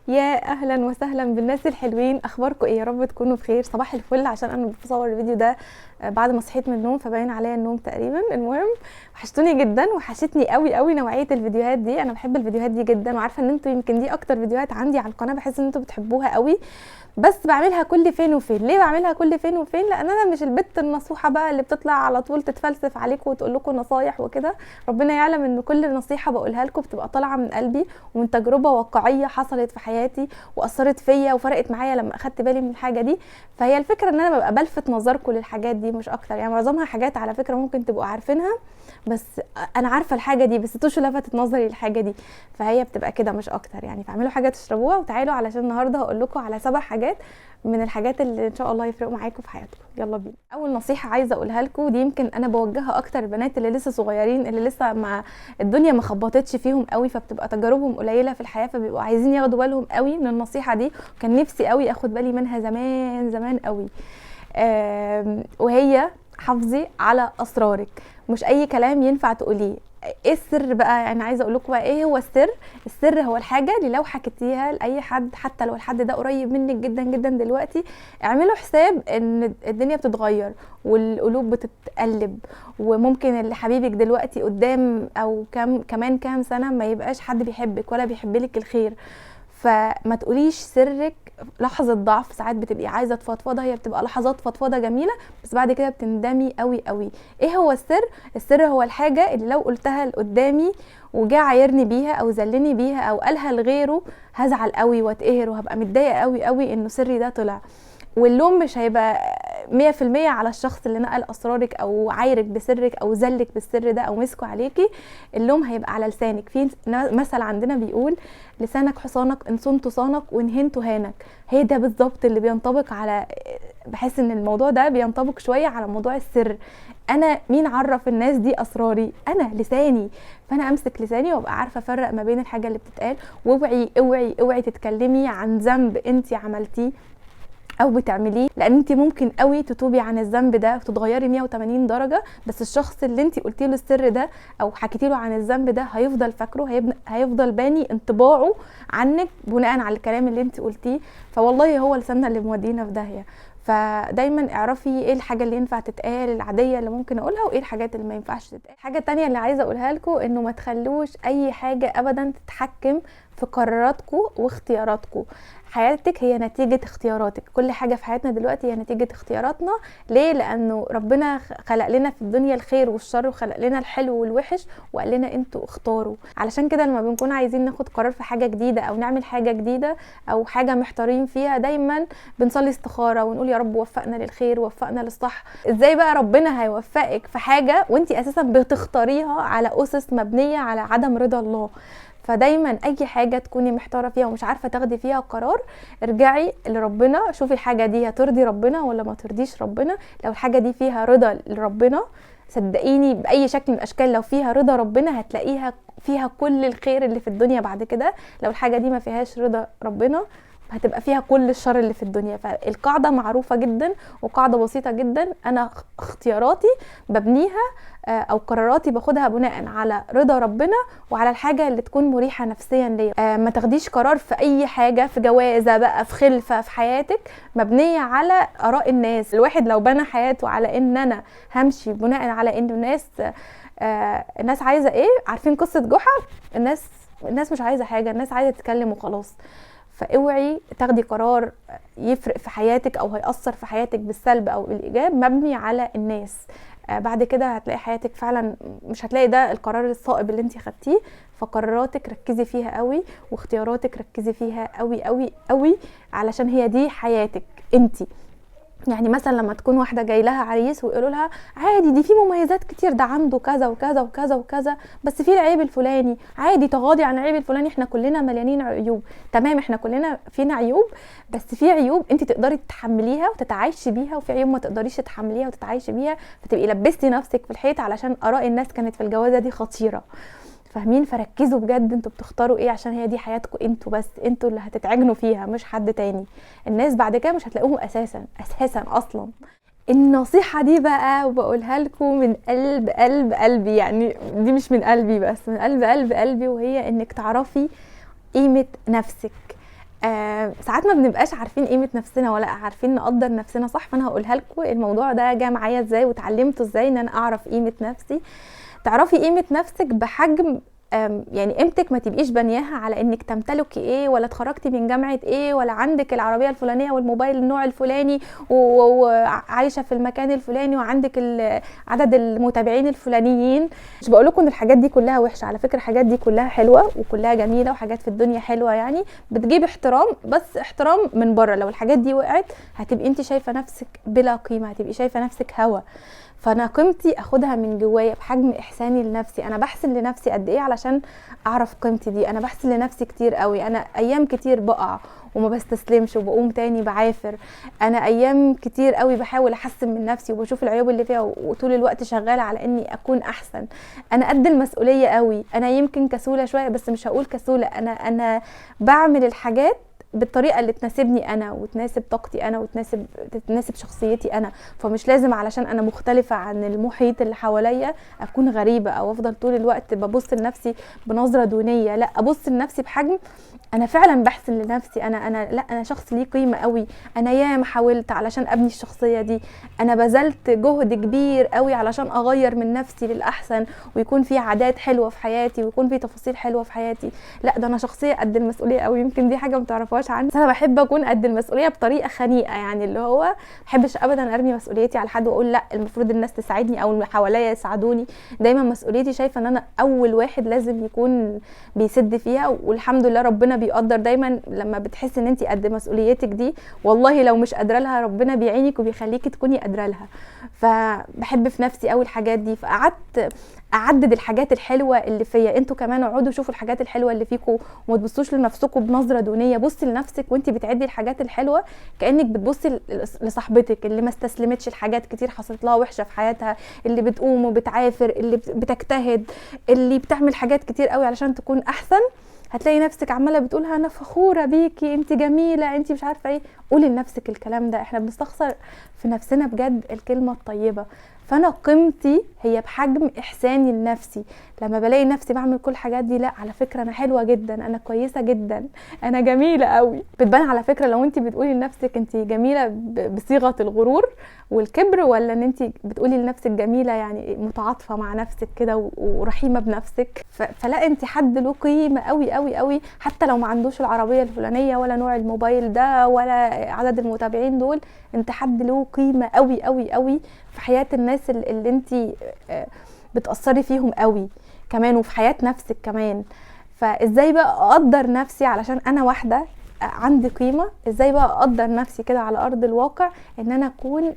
يا اهلا وسهلا بالناس الحلوين، اخباركم ايه؟ يا رب تكونوا بخير. صباح الفل، عشان انا بصور الفيديو ده بعد ما صحيت من النوم فباين عليا النوم تقريبا. المهم وحشتوني جدا، وحشتني قوي قوي نوعية الفيديوهات دي. انا بحب الفيديوهات دي جدا، وعارفه ان انتوا يمكن دي اكتر فيديوهات عندي على القناة، بحس ان انتوا بتحبوها قوي، بس بعملها كل فين وفين. ليه بعملها كل فين وفين؟ لان انا مش البت النصوحه بقى اللي بتطلع على طول تتفلسف عليكم وتقول لكم نصايح وكده. ربنا يعلم ان كل نصيحة بقولها لكم بتبقى طالعه من قلبي ومن تجربه واقعية حصلت في حياتي واثرت فيا وفرقت معايا لما اخدت بالي من الحاجة دي. فهي الفكرة ان انا ببقى بلفت نظركم للحاجات دي مش اكتر، يعني معظمها حاجات على فكرة ممكن تبقوا عارفينها، بس انا عارفه الحاجة دي بس توشو لفتت نظري للحاجة دي، فهي بتبقى كده مش اكتر يعني. فاعملوا حاجة تشربوها وتعالوا، علشان النهارده هقول لكم على 7 حاجات من الحاجات اللي ان شاء الله يفرقوا معاكم في حياتكم. يلا بينا. اول نصيحة عايزه اقولها لكم، دي يمكن انا بوجهها اكتر البنات اللي لسه صغيرين، اللي لسه ما الدنيا ما خبطتش فيهم قوي، فبتبقى تجاربهم قليله في الحياة، فبيبقوا عايزين ياخدوا بالهم قوي من النصيحة دي. كان نفسي قوي اخد بالي منها زمان زمان قوي، وهي حافظي على اسرارك. مش اي كلام ينفع تقوليه. ايه السر بقى؟ انا عايزه اقول لكم بقى ايه هو السر. السر هو الحاجة اللي لو حكيتيها لاي حد، حتى لو الحد ده قريب منك جدا جدا دلوقتي، اعملوا حساب ان الدنيا بتتغير والقلوب بتتقلب، وممكن اللي حبيبك دلوقتي قدام او كمان كام سنة ما يبقاش حد بيحبك ولا بيحبلك الخير. فما تقوليش سرك لحظة ضعف. ساعات بتبقي عايزة تفضفضة، هي بتبقى لحظات فضفضة جميلة، بس بعد كده بتندمي قوي قوي. ايه هو السر؟ السر هو الحاجة اللي لو قلتها لقدامي وجا عايرني بيها او زلني بيها او قالها لغيره هزعل قوي واتقهر وهبقى متضايقة قوي قوي انه سري ده طلع. واللوم مش هيبقى 100% على الشخص اللي نقل اسرارك او عايرك بسرك او زلك بالسر ده او مسكه عليكي، اللوم هيبقى على لسانك. في مثل عندنا بيقول لسانك حصانك، ان صنت صانك وان هنت هانك. هي ده بالظبط اللي بينطبق على، بحس ان الموضوع ده بينطبق شوية على موضوع السر. انا مين عرف الناس دي اسراري؟ انا لساني. فانا امسك لساني وابقى عارفه افرق ما بين الحاجة اللي بتتقال. واوعي اوعي اوعي تتكلمي عن ذنب انت عملتيه او بتعمليه، لان انت ممكن قوي تتوبي عن الذنب ده وتتغيري 180 درجه، بس الشخص اللي انت قلتي له السر ده او حكيتي له عن الذنب ده هيفضل فاكره، هيفضل باني انطباعه عنك بناء على الكلام اللي انت قلتيه. فوالله هو لساننا اللي مودينا في داهية. فدايما اعرفي ايه الحاجة اللي ينفع تتقال العادية اللي ممكن اقولها، وايه الحاجات اللي ما ينفعش تتقال. الحاجة التانية اللي عايزه اقولها لكم انه ما تخلوش اي حاجة ابدا تتحكم في قراراتكم واختياراتكم. حياتك هي نتيجة اختياراتك. كل حاجة في حياتنا دلوقتي هي نتيجة اختياراتنا. ليه؟ لأنه ربنا خلق لنا في الدنيا الخير والشر، وخلق لنا الحلو والوحش، وقال لنا انتوا اختاروا. علشان كده لما بنكون عايزين ناخد قرار في حاجة جديدة أو نعمل حاجة جديدة أو حاجة محتارين فيها، دايما بنصلي استخارة ونقول يا رب وفقنا للخير وفقنا للصح. ازاي بقى ربنا هيوفقك في حاجة وانتي أساسا بتختاريها على أسس مبنية على عدم رضا الله؟ فدايما اي حاجة تكوني محتارة فيها ومش عارفه تاخدي فيها قرار، ارجعي لربنا، شوفي الحاجة دي هترضي ربنا ولا ما ترضيش ربنا. لو الحاجة دي فيها رضا لربنا، صدقيني باي شكل من الاشكال لو فيها رضا ربنا هتلاقيها فيها كل الخير اللي في الدنيا بعد كده. لو الحاجة دي ما فيهاش رضا ربنا هتبقى فيها كل الشر اللي في الدنيا. فالقاعدة معروفة جدا وقاعدة بسيطة جدا. انا اختياراتي ببنيها او قراراتي باخدها بناء على رضا ربنا وعلى الحاجة اللي تكون مريحه نفسيا ليا. ما تاخديش قرار في اي حاجة، في جوازه بقى، في خلفه، في حياتك، مبنية على اراء الناس. الواحد لو بنى حياته على ان انا همشي بناء على ان الناس عايزه ايه، عارفين قصة جحا؟ الناس مش عايزه حاجة، الناس عايزه تتكلم وخلاص. فاوعي تاخدي قرار يفرق في حياتك او هيأثر في حياتك بالسلب او بالايجاب مبني على الناس. بعد كده هتلاقي حياتك فعلا مش هتلاقي ده القرار الصائب اللي انت خدتيه. فقراراتك ركزي فيها قوي، واختياراتك ركزي فيها قوي قوي قوي، علشان هي دي حياتك انت. يعني مثلا لما تكون واحدة جاي لها عريس ويقولوا لها عادي دي في مميزات كتير، ده عنده كذا وكذا وكذا وكذا، بس في العيب الفلاني، عادي تغاضي عن العيب الفلاني، احنا كلنا مليانين عيوب. تمام، احنا كلنا فينا عيوب، بس في عيوب انت تقدري تتحمليها وتتعايشي بيها، وفي عيوب ما تقدريش تتحمليها وتتعايشي بيها، فتبقي لبستي نفسك في الحيط علشان اراء الناس كانت في الجوازه دي خطيرة. فاهمين؟ فركزوا بجد انتوا بتختاروا ايه، عشان هي دي حياتكم انتوا بس، انتوا اللي هتتعجنوا فيها مش حد تاني. الناس بعد كده مش هتلاقوهم اساسا اساسا اصلا. النصيحة دي بقى وبقولها لكم من قلب قلب قلبي، يعني دي مش من قلبي بس، من قلب قلب قلبي، وهي انك تعرفي قيمة نفسك. ساعات ما بنبقاش عارفين قيمة نفسنا ولا عارفين نقدر نفسنا صح، فانا هقولها لكم الموضوع ده جه معايا ازاي وتعلمته ازاي ان انا اعرف قيمة نفسي. تعرفي قيمة نفسك بحجم يعني قيمتك ما تبقيش بنياها على انك تمتلكي ايه، ولا اتخرجتي من جامعه ايه، ولا عندك العربية الفلانية والموبايل النوع الفلاني وعايشة في المكان الفلاني وعندك عدد المتابعين الفلانيين. مش بقول لكم ان الحاجات دي كلها وحشة، على فكرة الحاجات دي كلها حلوة وكلها جميلة وحاجات في الدنيا حلوة، يعني بتجيب احترام، بس احترام من بره. لو الحاجات دي وقعت هتبقي انت شايفه نفسك بلا قيمة، هتبقي شايفه نفسك هوا. فانا قيمتي اخدها من جوايا بحجم احساني لنفسي. انا بحسن لنفسي قد ايه علشان اعرف قيمتي دي؟ انا بحسن لنفسي كتير قوي، انا ايام كتير بقع وما بستسلمش وبقوم تاني بعافر، انا ايام كتير قوي بحاول احسن من نفسي وبشوف العيوب اللي فيها وطول الوقت شغالة على اني اكون احسن. انا قد المسؤولية قوي، انا يمكن كسوله شوية بس مش هقول كسوله، انا بعمل الحاجات بالطريقة اللي تناسبني انا وتناسب طاقتي انا وتناسب شخصيتي انا. فمش لازم علشان انا مختلفة عن المحيط اللي حواليا اكون غريبة او افضل طول الوقت ببص لنفسي بنظره دونية، لا ابص لنفسي بحجم انا فعلا بحسن لنفسي، انا لا انا شخص ليه قيمة قوي، انا ياما حاولت علشان ابني الشخصية دي، انا بذلت جهد كبير قوي علشان اغير من نفسي للاحسن ويكون في عادات حلوة في حياتي ويكون في تفاصيل حلوة في حياتي. لا ده انا شخصية قد المسؤولية قوي. يمكن دي حاجة ما تعرفوهاش عني، بس انا بحب اكون قد المسؤولية بطريقة خنيقه، يعني اللي هو ما بحبش ابدا ارمي مسؤوليتي على حد واقول لا المفروض الناس تساعدني او اللي حواليا يساعدوني. دايما مسؤوليتي شايفه ان انا اول واحد لازم يكون بيسد فيها، والحمد لله ربنا بيقدر. دايما لما بتحس ان انت قد مسؤوليتك دي، والله لو مش قادرة لها ربنا بيعينك وبيخليكي تكوني قادرة لها. فبحب في نفسي قوي الحاجات دي، فقعدت اعدد الحاجات الحلوة اللي فيا. انتوا كمان اقعدوا شوفوا الحاجات الحلوة اللي فيكم وما تبصوش لنفسكم بنظره دونية. بصي لنفسك وانت بتعدي الحاجات الحلوة كانك بتبصي لصاحبتك اللي ما استسلمتش لحاجات كتير حصلت لها وحشة في حياتها، اللي بتقوم وبتعافر، اللي بتجتهد، اللي بتعمل حاجات كتير قوي علشان تكون احسن. هتلاقي نفسك عماله بتقولها انا فخورة بيكي، انت جميلة، انت مش عارفه ايه. قولي لنفسك الكلام ده، احنا بنستخسر في نفسنا بجد الكلمة الطيبة. فانا قيمتي هي بحجم احساني لنفسي. لما بلاقي نفسي بعمل كل الحاجات دي، لا على فكرة انا حلوة جدا، انا كويسة جدا، انا جميلة قوي. بتبان على فكرة لو انت بتقولي لنفسك انت جميلة بصيغة الغرور والكبر، ولا ان انت بتقولي لنفسك جميلة يعني متعاطفه مع نفسك كده ورحيمه بنفسك. فلا انت حد له قيمة قوي قوي قوي، حتى لو ما عندوش العربية الفلانية ولا نوع الموبايل ده ولا عدد المتابعين دول، انت حد له قيمة قوي قوي قوي في حياة الناس اللي انت بتأثري فيهم قوي كمان، وفي حياة نفسك كمان. فازاي بقى اقدر نفسي علشان انا واحدة عندي قيمة؟ ازاي بقى اقدر نفسي كده على ارض الواقع ان انا اكون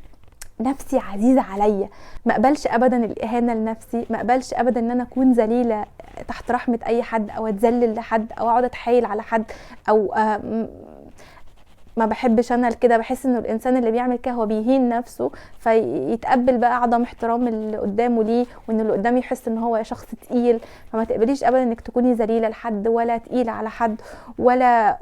نفسي عزيزة عليا، ما اقبلش ابدا الاهانة لنفسي، ما اقبلش ابدا ان انا اكون ذليلة تحت رحمة اي حد، او اتذلل لحد، او اقعد اتحايل على حد، او ما بحبش انا كده. بحس انه الانسان اللي بيعمل كده هو بيهين نفسه، فيتقبل بقى عدم احترام اللي قدامه ليه، وان اللي قدامه يحس ان هو شخص تقيل. فما تقبليش ابدا انك تكوني ذليلة لحد ولا تقيلة على حد، ولا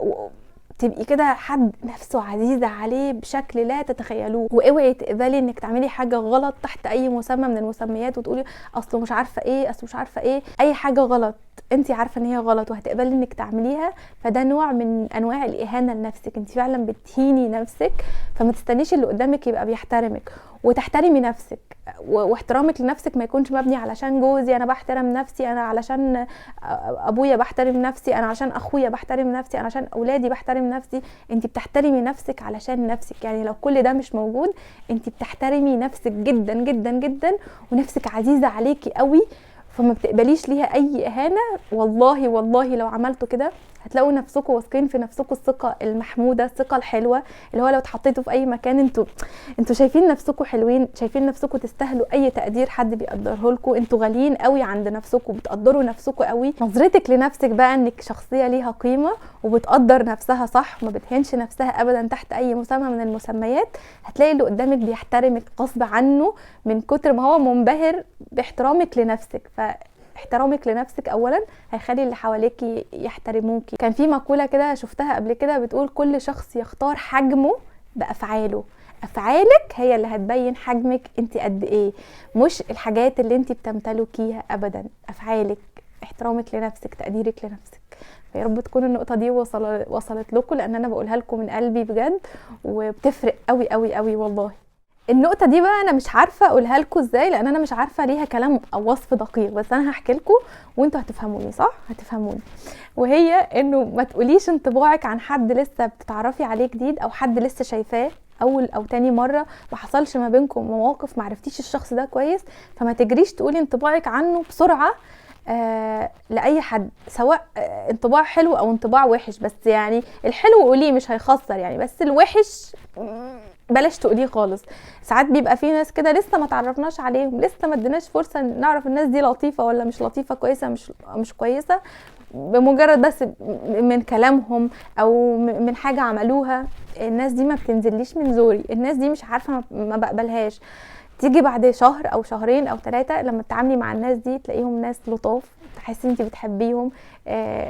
تبقي كده حد نفسه عزيزه عليه بشكل لا تتخيلوه. واوعي تقبلي انك تعملي حاجة غلط تحت اي مسمى من المسميات وتقولي اصله مش عارفه ايه، اصله مش عارفه ايه. اي حاجة غلط انت عارفه ان هي غلط وهتقبلي انك تعمليها، فده نوع من انواع الاهانة لنفسك، انت فعلا بتهيني نفسك. فما تستنيش اللي قدامك يبقى بيحترمك، وتحترمي نفسك. واحترامك لنفسك ما يكونش مبني علشان جوزي انا بحترم نفسي، انا علشان ابويا بحترم نفسي، انا عشان اخويا بحترم نفسي، انا عشان اولادي بحترم نفسي. انت بتحترمي نفسك علشان نفسك، يعني لو كل ده مش موجود انت بتحترمي نفسك جدا جدا جدا، ونفسك عزيزه عليكي قوي، فما بتقبليش ليها اي اهانه. والله والله لو عملتوا كده هتلاقوا نفسكم واثقين في نفسكم الثقة المحمودة، الثقة الحلوة اللي هو لو اتحطيتوا في اي مكان انتوا شايفين نفسكم حلوين، شايفين نفسكم تستاهلوا اي تقدير حد بيقدره لكم، انتوا غاليين قوي عند نفسكم، بتقدروا نفسكم قوي. نظرتك لنفسك بقى انك شخصية ليها قيمة وبتقدر نفسها صح، وما بتهينش نفسها ابدا تحت اي مسمى من المسميات، هتلاقي اللي قدامك بيحترمك غصب عنه من كتر ما هو منبهر باحترامك لنفسك. احترامك لنفسك اولا هيخلي اللي حواليكي يحترموكي. كان في مقولة كده شفتها قبل كده بتقول كل شخص يختار حجمه بافعاله. افعالك هي اللي هتبين حجمك انت قد ايه، مش الحاجات اللي انت بتمتلكيها ابدا. افعالك، احترامك لنفسك، تقديرك لنفسك. فيا رب تكون النقطة دي وصلت لكم، لان انا بقولها لكم من قلبي بجد، وبتفرق قوي قوي قوي والله. النقطة دي بقى انا مش عارفه اقولها لكم ازاي، لان انا مش عارفه ليها كلام او وصف دقيق، بس انا هحكي لكم وانتوا هتفهموني، صح؟ هتفهموني. وهي انه ما تقوليش انطباعك عن حد لسه بتتعرفي عليه جديد، او حد لسه شايفاه اول او تاني مرة، ما حصلش ما بينكم مواقف، ما عرفتيش الشخص ده كويس، فما تجريش تقولي انطباعك عنه بسرعة لاي حد، سواء انطباع حلو او انطباع وحش. بس يعني الحلو قوليه مش هيخسر يعني، بس الوحش بلاش تقوليه خالص. ساعات بيبقى في ناس كده لسه ما تعرفناش عليهم، لسه ما اديناش فرصة نعرف الناس دي لطيفة ولا مش لطيفة، كويسة مش كويسة، بمجرد بس من كلامهم او من حاجة عملوها. الناس دي ما بتنزليش من زوري، الناس دي مش عارفه ما بقبلهاش. تيجي بعد شهر او شهرين او 3 لما تتعاملي مع الناس دي تلاقيهم ناس لطاف، تحسي انت بتحبيهم،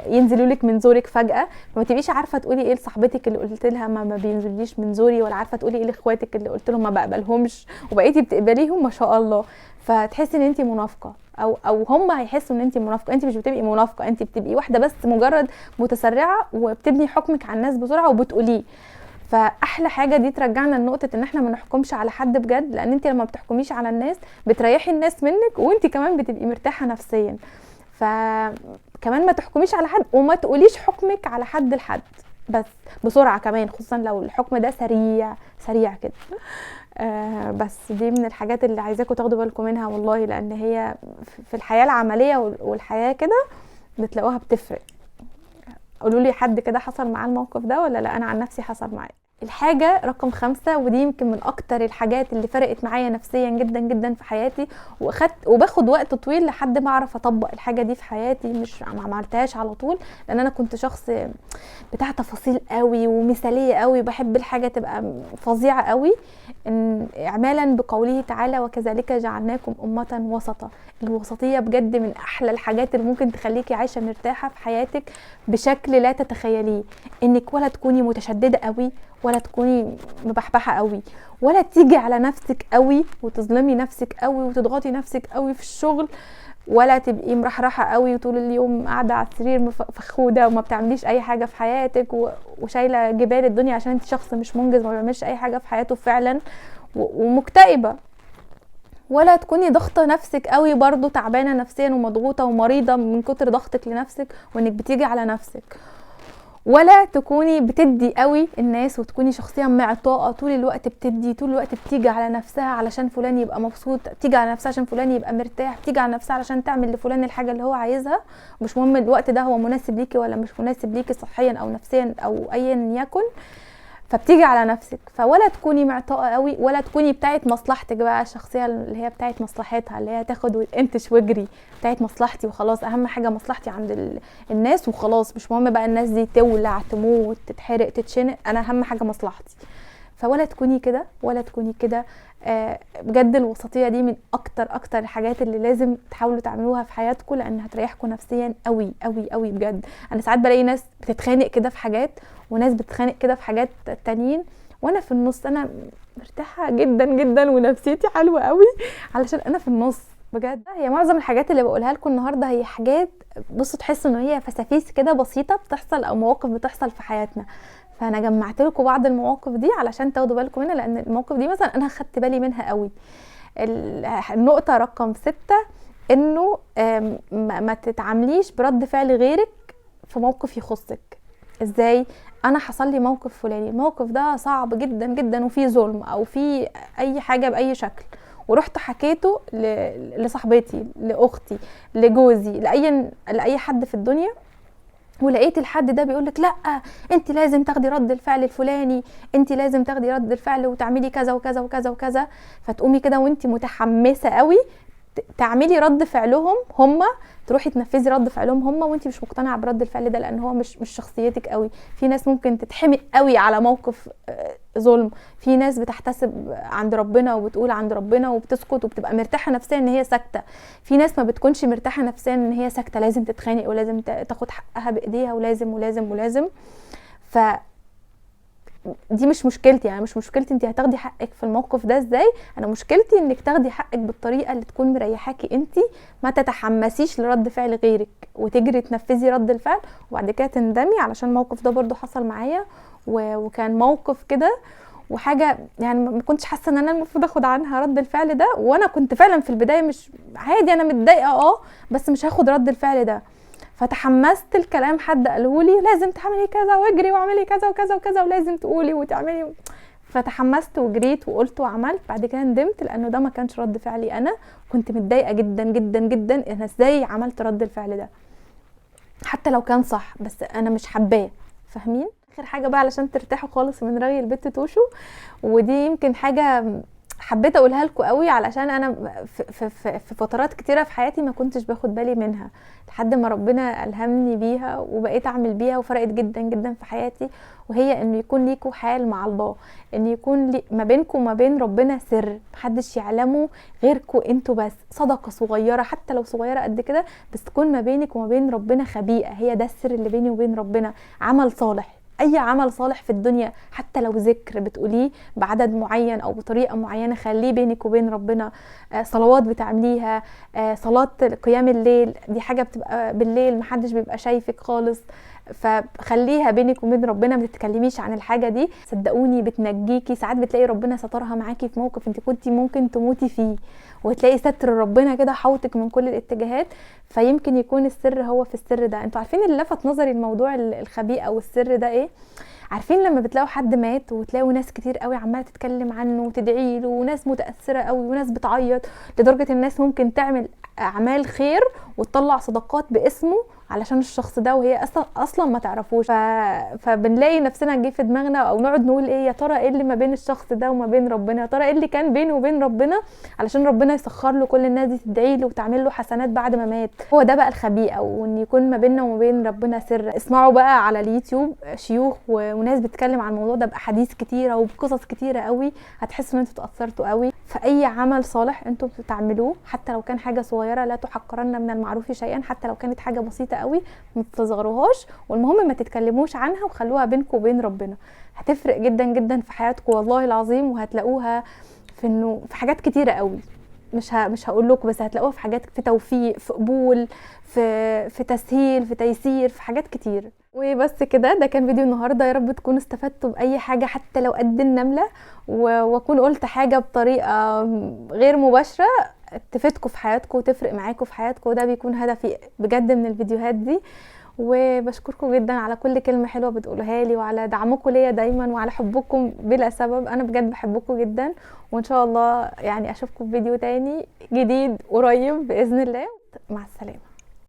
ينزلوا لك من زورك فجأة، فما تبقيش عارفه تقولي ايه لصاحبتك اللي قلت لها ما بينزليش من زوري، ولا عارفه تقولي ايه لاخواتك اللي قلت لهم ما بقبلهمش وبقيتي بتقبليهم ما شاء الله. فتحسي ان انت منافقه، او هم هيحسوا ان انت منافقه. انت مش بتبقي منافقه، انت بتبقي واحدة بس مجرد متسرعه وبتبني حكمك على الناس بسرعة وبتقوليه. فاحلى حاجة دي ترجعنا لنقطة ان احنا ما نحكمش على حد بجد، لان انت لما بتحكميش على الناس بتريحي الناس منك، وانت كمان بتبقي مرتاحة نفسيا. فكمان ما تحكميش على حد، وما تقوليش حكمك على حد لحد بس بسرعة كمان، خصوصا لو الحكم ده سريع سريع كده. بس دي من الحاجات اللي عايزاكم تاخدوا بالكم منها والله، لان هي في الحياة العملية والحياة كده بتلاقوها بتفرق. قولوا لي حد كده حصل معاه الموقف ده ولا لا؟ انا عن نفسي حصل معايا. الحاجة رقم 5، ودي يمكن من أكتر الحاجات اللي فرقت معايا نفسيا جدا جدا في حياتي، وباخد وقت طويل لحد ما أعرف أطبق الحاجة دي في حياتي، مش ما عملتهاش على طول، لأن أنا كنت شخص بتاع تفاصيل قوي ومثالية قوي، وبحب الحاجة تبقى فظيعة قوي. إن إعمالا بقوله تعالى وكذلك جعلناكم أمة وسطا. الوسطية بجد من أحلى الحاجات اللي ممكن تخليكي عايشة مرتاحة في حياتك بشكل لا تتخيليه، إنك ولا تكوني متشددة قوي، ولا تكوني مبحبحة قوي، ولا تيجي على نفسك قوي وتظلمي نفسك قوي وتضغطي نفسك قوي في الشغل، ولا تبقي مرحرحة قوي وطول اليوم قاعدة على السرير فخودة وما بتعمليش أي حاجة في حياتك وشايلة جبال الدنيا عشان انت شخص مش منجز ما بيعملش أي حاجة في حياته فعلا ومكتئبة، ولا تكوني ضغطة نفسك قوي برضو تعبانة نفسيا ومضغوطة ومريضة من كتر ضغطك لنفسك وانك بتيجي على نفسك، ولا تكوني بتدي قوي الناس وتكوني شخصية معطاءة طول الوقت، بتدي طول الوقت، بتيجي على نفسها علشان فلان يبقى مبسوط، بتيجي على نفسها عشان فلان يبقى مرتاح، بتيجي على نفسها علشان تعمل لفلان الحاجة اللي هو عايزها، مش مهم الوقت ده هو مناسب ليكي ولا مش مناسب ليكي صحيا او نفسيا او ايا يكن، فبتيجي على نفسك. فولا تكوني معطاءة قوي، ولا تكوني بتاعت مصلحتك بقى، الشخصية اللي هي بتاعت مصلحتها، اللي هي تاخد وانتش واجري، بتاعت مصلحتي وخلاص، اهم حاجة مصلحتي عند الناس وخلاص، مش مهم بقى الناس دي تولع تموت تتحرق تتشنق، انا اهم حاجة مصلحتي. فولا تكوني كده ولا تكوني كده. بجد الوسطية دي من اكتر الحاجات اللي لازم تحاولوا تعملوها في حياتكم، لان هتريحكم نفسيا قوي قوي قوي بجد. انا ساعات بلاقي ناس بتتخانق كده في حاجات، وناس بتتخانق كده في حاجات تانيين، وانا في النص انا مرتاحة جدا جدا ونفسيتي حلوة قوي علشان انا في النص بجد. هي معظم الحاجات اللي بقولها لكم النهارده هي حاجات بصوا تحسوا ان هي فسافيس كده بسيطة بتحصل او مواقف بتحصل في حياتنا، فانا جمعت لكم بعض المواقف دي علشان تاخدوا بالكم منها، لان المواقف دي مثلا انا خدت بالي منها قوي. النقطة رقم 6 انه ما تتعامليش برد فعل غيرك في موقف يخصك. ازاي؟ انا حصل لي موقف فلاني، الموقف ده صعب جدا جدا وفيه ظلم او فيه اي حاجة باي شكل، ورحت حكيته لصاحبتي، لاختي، لجوزي، لاي حد في الدنيا، ولقيت الحد ده بيقولك لا انت لازم تاخدي رد الفعل الفلاني، انت لازم تاخدي رد الفعل وتعملي كذا وكذا وكذا وكذا، فتقومي كده وانت متحمسة قوي تعملي رد فعلهم هم، تروحي تنفذي رد فعلهم هم وانت مش مقتنعة برد الفعل ده، لان هو مش شخصيتك قوي. في ناس ممكن تتحمق قوي على موقف ظلم، في ناس بتحتسب عند ربنا وبتقول عند ربنا وبتسكت وبتبقى مرتاحة نفسيا ان هي ساكته، في ناس ما بتكونش مرتاحة نفسيا ان هي ساكته، لازم تتخانق ولازم تاخد حقها بايديها ولازم ولازم ولازم. ف دي مش مشكلتي، يعني مش مشكلتي انت هتاخدي حقك في الموقف ده ازاي، انا مشكلتي انك تاخدي حقك بالطريقة اللي تكون مريحاكي انت، ما تتحمسيش لرد فعل غيرك وتجري تنفذي رد الفعل وبعد كده تندمي. علشان الموقف ده برضو حصل معايا وكان موقف كده وحاجه يعني ما كنتش حاسه ان انا المفروض اخد عنها رد الفعل ده، وانا كنت فعلا في البداية مش عادي انا متضايقة بس مش هاخد رد الفعل ده. فتحمست الكلام حد قاله لي لازم تعملي كذا واجري واعملي كذا وكذا وكذا ولازم تقولي وتعملي، فتحمست وجريت وقلت وعملت. بعد كده ندمت لانه ده ما كانش رد فعلي، انا كنت متضايقة جدا جدا جدا انا ازاي عملت رد الفعل ده حتى لو كان صح، بس انا مش حباه، فاهمين؟ اخر حاجة بقى علشان ترتاحوا خالص من رغي البت توشو، ودي يمكن حاجة حبيت اقولها لكم قوي علشان انا في, في, في فترات كتيرة في حياتي ما كنتش باخد بالي منها لحد ما ربنا الهمني بيها وبقيت اعمل بيها وفرقت جدا جدا في حياتي، وهي انه يكون ليكوا حال مع الله، ان يكون ما بينكم وما بين ربنا سر محدش يعلمه غيركم انتوا بس، صدقه صغيرة حتى لو صغيرة قد كده بس تكون ما بينك وما بين ربنا خبيئه، هي ده السر اللي بيني وبين ربنا. عمل صالح، اي عمل صالح في الدنيا حتى لو ذكر بتقوليه بعدد معين او بطريقة معينة خليه بينك وبين ربنا، صلوات بتعمليها، صلاة قيام الليل دي حاجة بتبقى بالليل محدش بيبقى شايفك خالص، فخليها بينك وبين ربنا، ما تتكلميش عن الحاجة دي، صدقوني بتنجيكي. ساعات بتلاقي ربنا سترها معاكي في موقف انت كنتي ممكن تموتي فيه، وتلاقي ستر ربنا كده حوطك من كل الاتجاهات. فيمكن يكون السر هو في السر ده. انتوا عارفين اللي لفت نظري الموضوع الخبيئه والسر ده ايه؟ عارفين لما بتلاقوا حد مات وتلاقوا ناس كتير قوي عماله تتكلم عنه وتدعي له، وناس متاثرة قوي وناس بتعيط، لدرجة الناس ممكن تعمل اعمال خير وتطلع صدقات باسمه علشان الشخص ده وهي اصلا ما تعرفوش. فبنلاقي نفسنا نجي في دماغنا او نقعد نقول ايه يا ترى ايه اللي ما بين الشخص ده وما بين ربنا، يا ترى ايه اللي كان بينه وبين ربنا علشان ربنا يسخر له كل الناس دي تدعي له وتعمل له حسنات بعد ما مات. هو ده بقى الخبيئه، وان يكون ما بيننا وما بين ربنا سر. اسمعوا بقى على اليوتيوب شيوخ وناس بتتكلم عن الموضوع ده باحاديث كتيرة وبقصص كتيرة قوي، هتحسوا ان انتوا اتاثرتوا قوي. فاي عمل صالح انتوا بتعملوه حتى لو كان حاجة صغيرة، لا تحقرن من المعروف شيئا، حتى لو كانت حاجة بسيطة قوي ما تصغروهاش، والمهم ما تتكلموش عنها وخلوها بينكم وبين ربنا، هتفرق جدا جدا في حياتكم والله العظيم. وهتلاقوها في انه في حاجات كتيرة قوي، مش هقول لكم، بس هتلاقوها في حاجات، في توفيق، في قبول، في تسهيل، في تيسير، في حاجات كتير. وبس كده، ده كان فيديو النهارده. يا رب تكونوا استفدتوا باي حاجة حتى لو قد النملة، واكون قلت حاجة بطريقة غير مباشرة تفيدكم في حياتكم وتفرق معاكم في حياتكم، وده بيكون هدفي بجد من الفيديوهات دي. وبشكركم جدا على كل كلمة حلوة بتقولوها لي، وعلى دعمكم ليا دايما، وعلى حبكم بلا سبب. انا بجد بحبكم جدا، وان شاء الله يعني اشوفكم في فيديو تاني جديد قريب باذن الله. مع السلامة.